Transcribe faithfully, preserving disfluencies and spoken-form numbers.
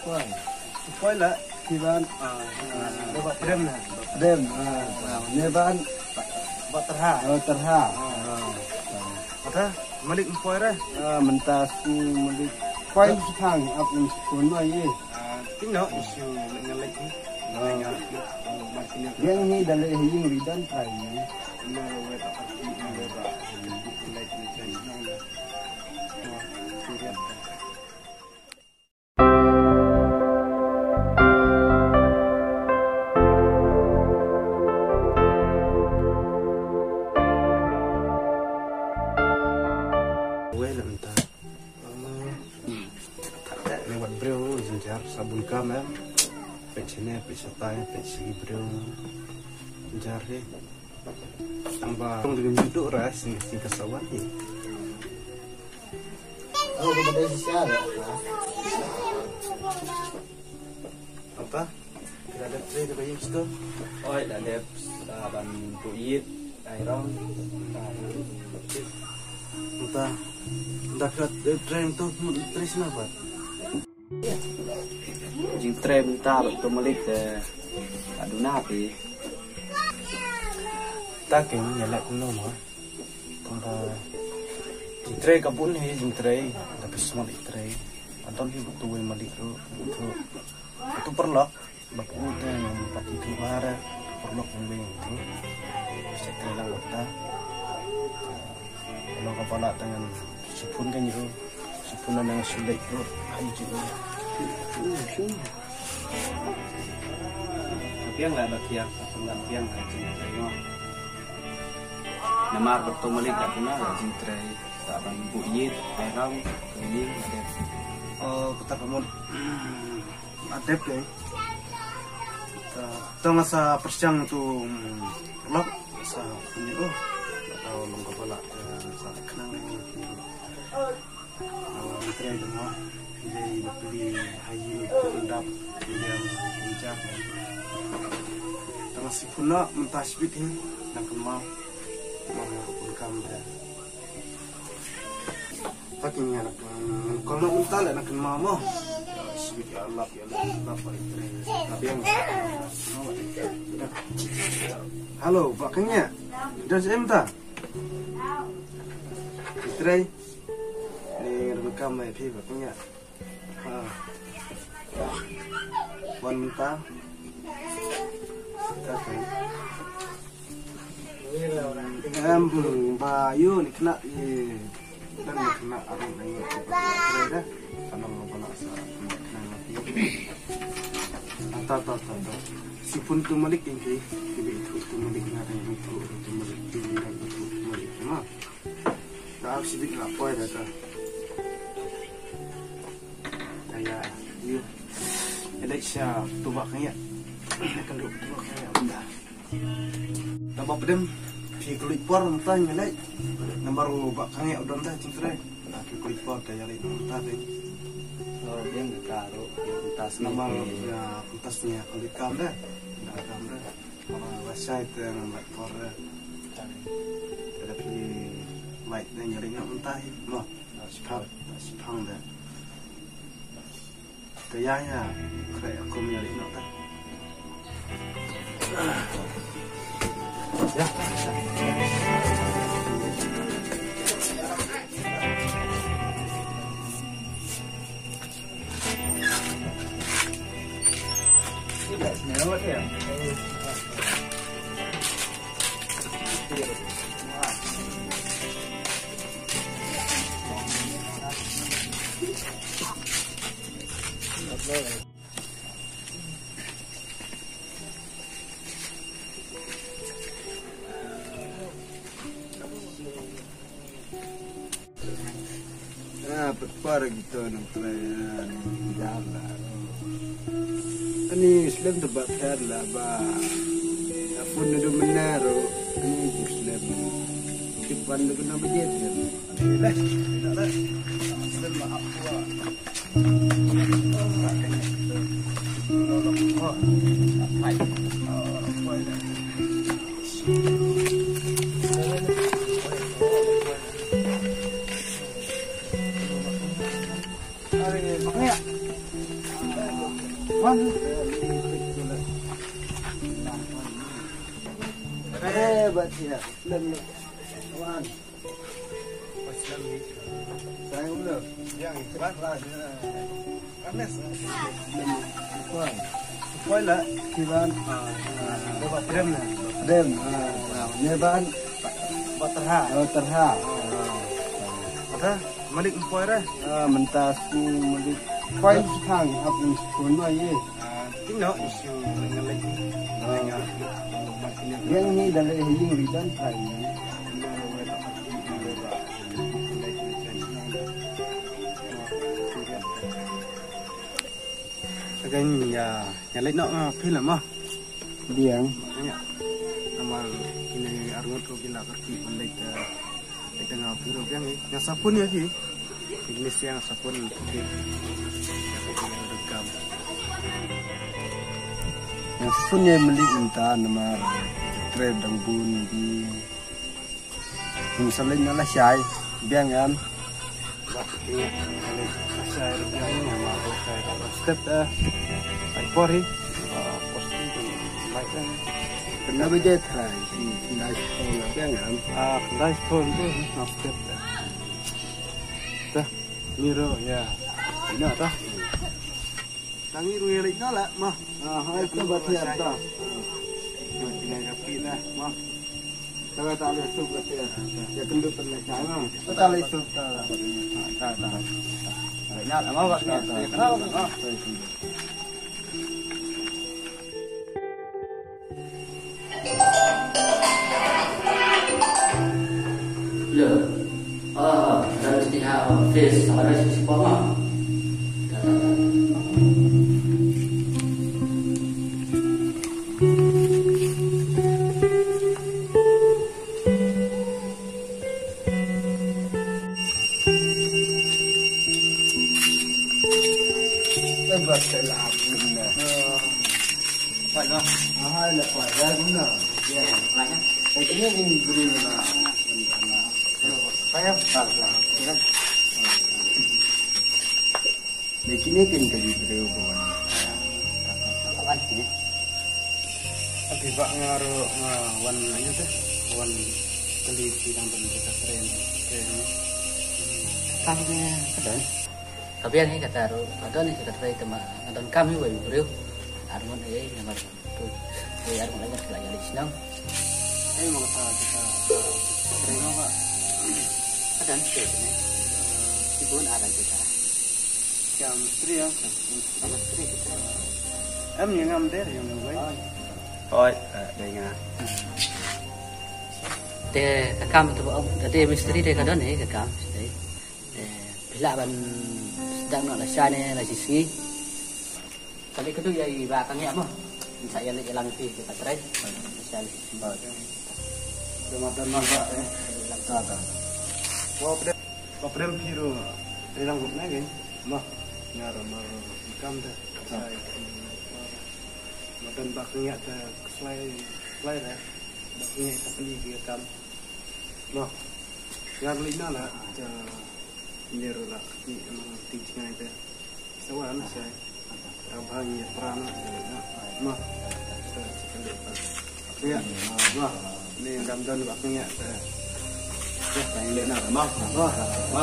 Poi la ki ban. Ah, ah, ba trem na. Trem. Ah, ah, ne ban. Ba terha. Oh, terha. Ah. Kata malik poi re. Ah, mynta si malik. Poi si thang ap ni si pun ma ye. Ah, tino isu ngalek ni. Ah. Ngalek ni. Yang ni dalai ying ridan trai ni. Ina wet apa ni wet apa. Ngalek ni kan. Wei la mynta. Lewat briew jynjar sa bun kam em. Peit shane, peit shatai, peit shi briew. Jynjar hi. Tang ba rung degem judo ra sing sing ka sawan hi. Oh, ka badai shisha la. Apa? Kita ada tray ka ba yin sto. Oi, da dep, ah, ban buit, ai rong. Mynta da ka tray tu, tray sna ba. Jingtrei mynta bad tu malik te aduna pi. Ta ken ïa leh kumno mo. Tang ba jingtrei ka bun hi jingtrei da ka smat i trei. Adon hi tu wei malik ru tu. Tu paralok. Bad u te ngan pat itu ba re paralok ngan weng tu. Sa te lang wata. Long ka pala te ngan sipun kan yu. Sipun ngan ngan sulek tu. Ai ju. Biang la ba kiak, biang biang kan jing trei ngo. Namar ba tu malik da puna jing trei. Ta ban bu yit, ai ram, kan jing ada. Oh, kata kamu. Adep dei. Ta, ta nga sa pyrshang tu, mm, lok sa pynïoh. Tau long ka pala, eh, sa khnang dei. Ah, trei dei mo. Dei ba pynïoh hayi tu ndap, dei jam. Ta nga sipun na mynta shibit hi, nang kynmaw. Mo pun kam dei. Pakin ïa na, mm, kol na mynta la na kynmaw mo. Sibit ïa lap, ïa lap, lap, lap, lap, lap, ïa lap. Hello, ba kynja. Dah em ta? Trei. Ni rekam mai phi ba kynja. Ha. Wan mynta. Ta kan. Em, ba yu ni kena i dan ni kena arung ni. Trei dah. Tanam apa nak sa kena mati. Ata, ata, ata, ata. Sipun tu malik ingki. Tiba itu tu malik na dan itu tu malik tu malik tu malik ma. Dah sibit lapoi dah ta. Kaya yu. Elek sha tu ba kaya. Kan tu ba kaya benda. Tang ba pdem phi klik por mynta ngi leit. Namar u ba khange u don da jingtrei. Phi klik por te ïa leit mynta te. Oh, ïa ka ru, ïa ka tas namar ïa ka tas ïa klik kam da. Da kam da. Namar ba shai te namar por da. Te da phi leit da ïa leit mynta hi. Mo. Shipang, shipang da. Te ïa ïa, khreh kum ïa ri noh ta. Ïa. Ah, pynpar gitu nang trai, ah, nang jalan. Ani slem tu ba ter la ba. Apun tu menaru, ani slem. Kipan tu kena bejit kan. Leh, leh, leh. Slem ba apa. Wan. Eh, bat sini. Lem, lem. Wan. Sayang, lem. Yang, bat. Lem. Koi. Koi lah. Kiban. Ah, ah. Dem. Dem. Ah, ah. Neban. Baterha. Oh, terha. Ah. Ada malik empoi re. Ah, mentas ni malik. Koi sekhang hap ni sepun mai ye. Ah, tinggal isu dengan lagi. Ah. Yang ni dari yang ridan try ni. Again ya, ya lek nok phi la mo. Biang. Ya. Namar kine arngut ko ki la kyrkieh ban leit, eh, leit tang ha phi ruh biang, eh. Nga sa phone ïa phi. Kine siang sa phone ïa phi. Ïa phi ïa rekam. Nga sa phone ïa Malik mynta namar trip dang bun di. Kum sa leit na lashai, biang em. Bah, iya. Lashai, biang em, ma lashai, step, eh. Ai por hi. Ah, por step, baik kan. Kena bejai try, si, si nice phone, biang em. Ah, nice phone tu, na step, eh. Dah, miro, ya. Ina dah. Tangi ruh ïa leit noh lah, ma. Ah, hai, tu ba thiar ta. Kine ka pi na, ma. Ta ba ta leit suk ba thiar. Ïa kynduh pynleit shai, ma. Ta leit suk ta. Ta, ta. Leit noh, ma, ba ta. Ïa kynduh, ma. Hello. Ah, dan mesti ha office, sama ada sisi pama. Pai ba ka la abun na. Pai ba. Aha, la pai ba guna. Ya, pai ba. Pai kini ni guru na. Pai ba. Pai ba. Pai ba. Ni kini kin ka di breu ba wan. Wan ni. Abi ba nga ruh nga wan aja deh. Wan kali ti dang ban kita kren. Kren. Tang ni ka don. Ka biang hi kata ruh, ka don hi ka trai te ma, nga don kam hi wei briew. Ar ngut hi namar tu, wei ar ngut hi ngat la ïa leit shnong. Ai ma kata kita, kita trai ma ba. Ka don hi ni. Ki bun ar kita. Ka mistri ya, ka mistri kita. Em, ïa ngam der, ïa ngam wei. Oi, eh, dei nga. Te ka kam tu ba, te mistri te ka don hi ka kam. Te phi lah ban sdang noh lashai ne la shisngi. Kali ka tu ïa i ba ka ngiah mo. Sa ïa leit ïa lang phi ka trai. Sa leit. Ba. Dama dan ma ba, eh. Ka ta. Wa pre-, wa prem phi ruh ri lang gup na gen. Mo. Nga ruh mar kam da. Sa. Ma dan ba ka ngiah ta slai, slai da. Ba ka ngiah ta pli ki kam. Mo. Nga ruh leit na la. Ta. Ine ruh la kti, em, ti jingai te. Sa wan sa. Ra bha ngi pra na, na. Ma. Sa, sa kali pa. Ria, ma. Ni dam don ba knya te. Ya, ta ine na, ma. Ma. Ma.